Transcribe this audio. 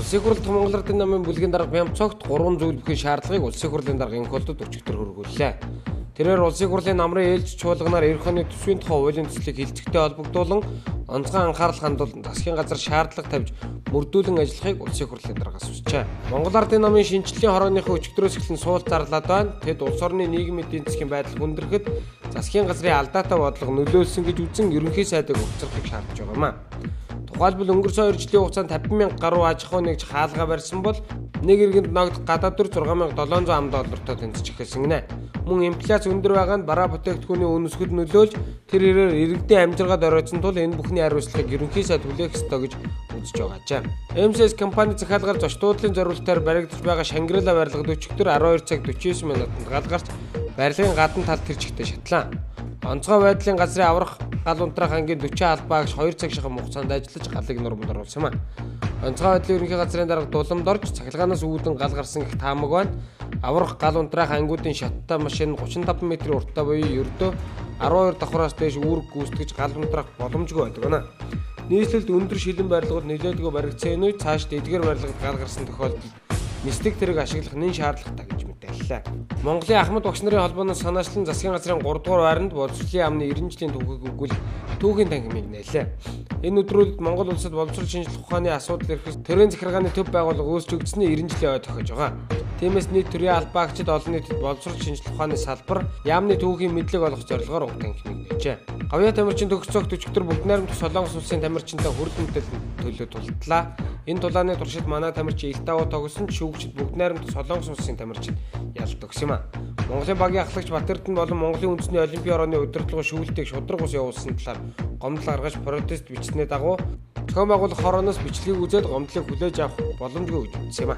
Улсын их хурл Монгол Ардын намын бүлгийн дарга Бямцогт 3 зүйл бүхий шаардлагыг Улсын их хурлын дарга Энхолдод өчигдөр хөргүүллээ. Тэрээр Улсын их хурлын намрын ээлж чуулганаар эх оны төсвийн тухай хуулийн төслийг хилцэгтэй холбогдуулан онцгой анхаарал хандуулан засгийн газар шаардлага тавьж мөрдүүлэн ажиллахыг Улсын их хурлын даргаас хүсжээ. Монгол Ардын намын шинжлэлийн хорооныхын өчигдрөөс эхлэн суул зарлаад байна. Тэд улс орны нийгмийн эдийн засгийн байдал хүндрэхэд засгийн газрын алдаатай бодлого нөлөөлсөн гэж үзэн ерөнхий сайдыг угцрахыг шаардж байгаа юм а. Тухайлбал өнгөрсөн 2 жилийн хугацаанд 50 мянга гаруй аж ахуй нэгж хаалгаа барьсан бол нэг иргэнд ногдох гадаад төр 6700 ам доллартай тэнцэж эхэлсэн гинэ. Мөн инфляц өндөр байгаа нь бараа бүтээгдэхүүний үн өсгөд нөлөөлж тэр хэрээр иргэдийн амжиргаад оройтсон тул энэ бүхний хариуцлагыг ерөнхий сайд хүлээх ёстой гэж үзэж байгаажээ. MCS компани захиалгаар зочдлын зориултаар баригдаж байгаа Шангрила барилгад өчигдөр 12 цаг 49 минутанд гал гарч барилгын гадна тал тэр чигтээ шатлаа. Онцгой байдлын газрын аврах гал унтраах ангийн 40 албаагч 2 цаг шахам хугацаанд ажиллаж галыг нурманд оруулсан юм а. Онцгой байдлын ерөнхий газрын дарга дуламд орж цахилгаанаас үүдэн гал гарсан гэх таамаг байна. Аврах гал унтраах ангиудын шаттай машин 35 метрийн урттай буюу ердөө 12 давхраас дээш үүрэг гүйцэтгэж гал унтраах боломжгүй байдаг байна. Нийслэлд өндөр шилэн барилгууд нөлөөлгөө баригдсан энэ үе цаашд эдгээр барилгад гал гарсан тохиолдолд нислэг тэрэг ашиглах нэн шаардлагатай гэж мэдээллээ. Монголын Ахмад багш нарын холбооноос санаачлан засгийн газрын 3 дугаар байранд боловсролын яамны 90 жилийн түүхийг өгвөл түүхийн танхимыг нээлээ. Энэ өдрүүдэд Монгол улсад боловсрол шинжлэх ухааны асуудал эрхэлж төрийн захиргааны төв байгууллага үүсч өгдсөний 90 жилийн ой тохиож байгаа. Тиймээс нийт төрийн албаагчид олон нийтэд боловсрол шинжлэх ухааны салбар яамны түүхийн мэдлэг олгох зорилгоор уг танхимыг нээжээ. Гавьяа тамирчин төгсцогт өчигдөр бүгд найрамдах Солонгос улсын тамирчинтай хүрэл мэдээлэл төлөө тултлаа. Энэ тулааны туршид манай тамирчин Илтао тоглосон ч шүүгчид бүгд найрамдах Солонгос улсын тамирчин ялт өгсөн юм а. Монголын багийн ахлагч Батэрдэн болон Монголын үндэсний олимпийн орооны удирдлага шүүлтийг шударга ус явуулсан талаар гомдол гаргаж протест бичсэний дагуу зохион байгуулах хорооноос бичлэгийг үзээд гомдлыг хүлээж авах боломжгүй гэж үзсэн юм а.